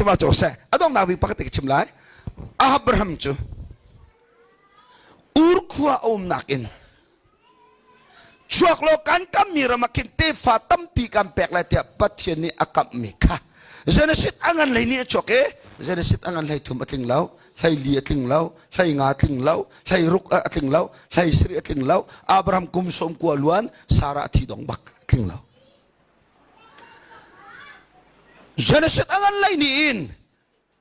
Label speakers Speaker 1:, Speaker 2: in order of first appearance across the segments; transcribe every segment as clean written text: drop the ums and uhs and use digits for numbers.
Speaker 1: suma cu seh. A donghnak bik pakhat ka chim lai. Abraham cu Ur khua a umnak in chuak law kan kammi ram ah khin tefa tampi kan pek lai tiah Pathian nih a kamhmi kha Genesis a ngan hlei nih a chuak i Genesis a ngan hlei thum a tling lo hlei li a tling lo hlei nga a tling lo hlei ruk a tling lo hlei sarih a tling lo Abraham kum sawm kua luan Sarah a thi dong bak tling lo Genesis a ngan lei nih in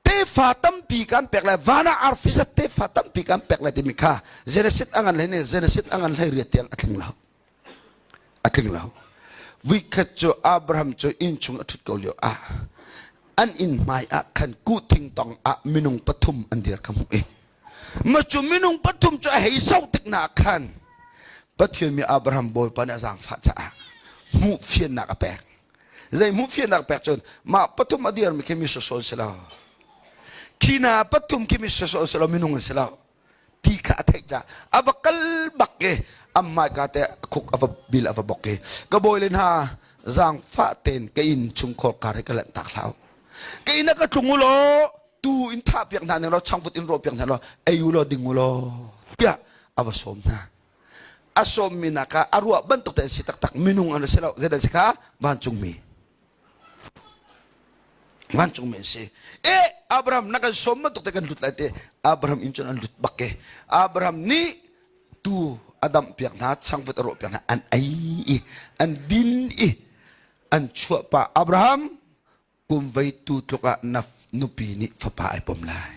Speaker 1: tefa tampi kan pek lai van ah arfi zat tefa tampi kan pek lai timi kha Genesis a ngan hlei nih Genesis a ngan hlei riat tiang a tling lo a tling lo vuikhat cu Abraham cu inn chung a ṭhut ko lio ah an inn hmai ah khan kuhthing tong ah minung pathum an dir kha hmuh i ma cu minung pathum cu a hei zoh tik na khan Pathian mi Abraham Bawipa nih a zaangfah caah hmuh fiannak a pek zei hmuh fiannak pek cun mah pathum a dirmi khi mi sosaw an si lo khi hna pathum khi mi sosaw an si lo minung an si lo ti kha a theih caah a va kal bak i an hmaika te a khuk a va bil a va bok i ka bawi le hna zaangfah tein ka inn chungkhar kar hi ka lanh tak hlah ka inn ah ka tlung u law tu in thah piak hna ning law changvut in rawh piak hna law ei u law ding u law tiah a va sawm hna a sawmmi nak ah a ruah bantuk te an si taktak minung an si lo zeidah si kha vancungmi vancungmi an si e Abraham na kan sawm bantuk te kan lut lai te Abraham in cun an lut bak ke Abraham nih tu a damh piak hna changvut a rawh piak hna an ei i an din i an chuah pa Abraham Kum vei tu tluk ah na nupi nih fapa ai pom lai.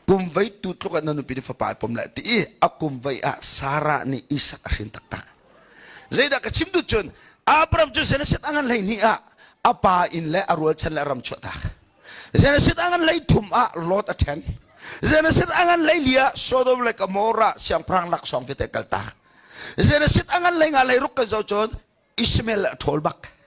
Speaker 1: Kum vei tu tluk ah na nupi nih fapa ai pom lai ti i a kum vei ah Sarah nih Isak a hrin taktak. Zeidah ka chim duh cun Abraham cu Genesis a ngan 12 ah a pa inn le a rualchan le a ram chuahtak. Genesis a ngan 13 ah Lot a ṭhen. Genesis a ngan 14 ah Sodom le Gomorrah siangpahrang laksawng vialte kaltak. Genesis a ngan 15 16 kan zoh cun Ishmael a ṭhawl bak.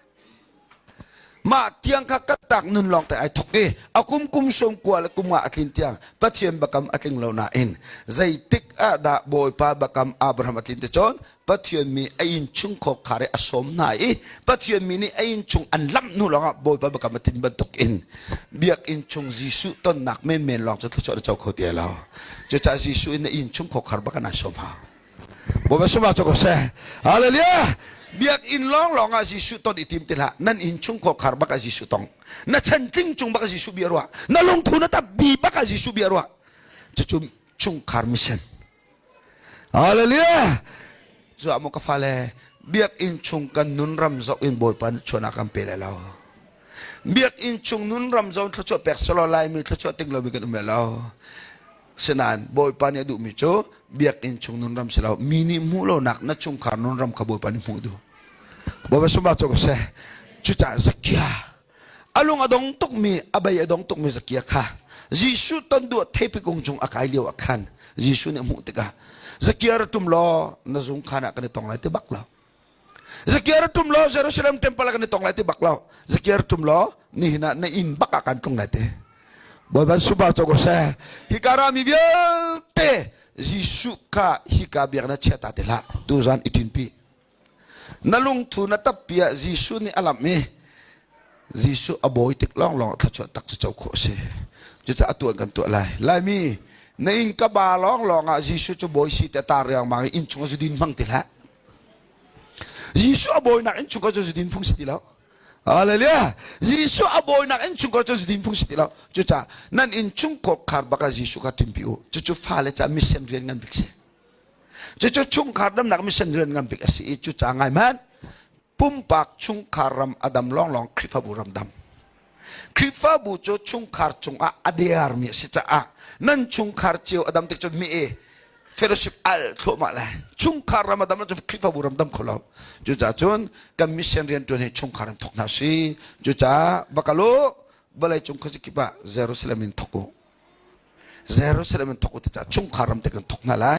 Speaker 1: Mah tiang kha kattak nun lawng te ai thok i a kum kum sawm kua le kum nga a tlin tiang Pathian bakam a tling lo nain zeitik ah dah Bawipa bakam Abraham a tlin te cun Pathian mi a inn chung khawkhar i a sawm hna i Pathian mi nih a inn chung an lamh hnu lawngah Bawipa bakam a tlin bantuk in biakinn chung Jesuh tonnak menmen lawng cu thluachuah na co kho ti lo. Cucaah Jesuh in na inn chung khawkhar bak an sawm hau. Bawipa sumah cu ko seh. Hallelujah. Biakinn lawng lawng ah Jesuh ton i tim ti hlah. Nan inn chung khawkhar bak ah Jesuh tong. Na chantling cung bak ah Jesuh bia ruah. Na lungthu na tap bi bak ah Jesuh bia ruah. Cucu chungkhar mission. Hallelujah. Cu ah maw ka fale biakinn chung kan nun ram zoh in Bawipa nih chuan a kan pe lai lo. Biakinn chung nun ram zoh in thluachuah pek selaw Laimi thluachuah ting lomi kan um lai lo. Sinain Bawipa nih a duhmi cu biakinn chung nun ram si lo mi nih hmuh lonak na chungkhar nun ram kha Bawipa nih hmuh duh. Bawipa sumah cu ko seh. Cucaah Zakia a lung a dong tukmi a bei a dong tukmi Zakia kha Jesuh ton duh theipi kung cung a kai lio ah khan Jesuh nih a hmuh tikah Zakia ra ṭum law na zung khan ah kan i tong lai ti bak lo. Zakia ra ṭum law Jerusalem temple ah kan i tong lai ti bak lo. Zakia ra ṭum law nihin ah na inn bak ah kan tlung lai ti. Bawipa super co ko seh. Hika rami vialte Jesuh kha hika biakna chia ta ti hlah. Tuzan i ṭinpi. Na lungthu na tappi ah Jesuh nih a lamh i Jesuh a bawi tik lawnglawng ah thluachuah tak cu co khawh a si. Cucaah atu an kan tuah lai. Laimi, na inn ka ba lawnglawng ah Jesuh cu bawi si te tar riangmang i innchung ah zudin hmang ti hlah. Jesuh a bawinak innchung cu zudin phung si ti lo. Hallelujah. Jesuh a bawinak innchungkhar cu zudin phung si ti lo. Cucaah nan innchungkhar khar bak ah Jesuh kha ṭimpi u. Cucu fale ca mission rian ngan bik si. Cucu chungkhar damnak mission rian ngan bik a si i cucaah ngai hmanh pumpak chungkhar ram a dam lawnglawng Khrihfabu ram dam. Khrihfabu cu chungkhar cungah a dermi a si caah nan chungkhar cio a dam tik cun mi e fellowship al thluahmah le chungkhar ram a dam cu Khrihfabu ram dam kho lo. Cucaah cun kan mission rianṭuan hi chungkhar in thawk hna si. Cucaah va kal u vawlei cung khuazakip ah Jerusalem in thawk u. Jerusalem in thawk u ti caah chungkhar ram te kan thawk hna lai.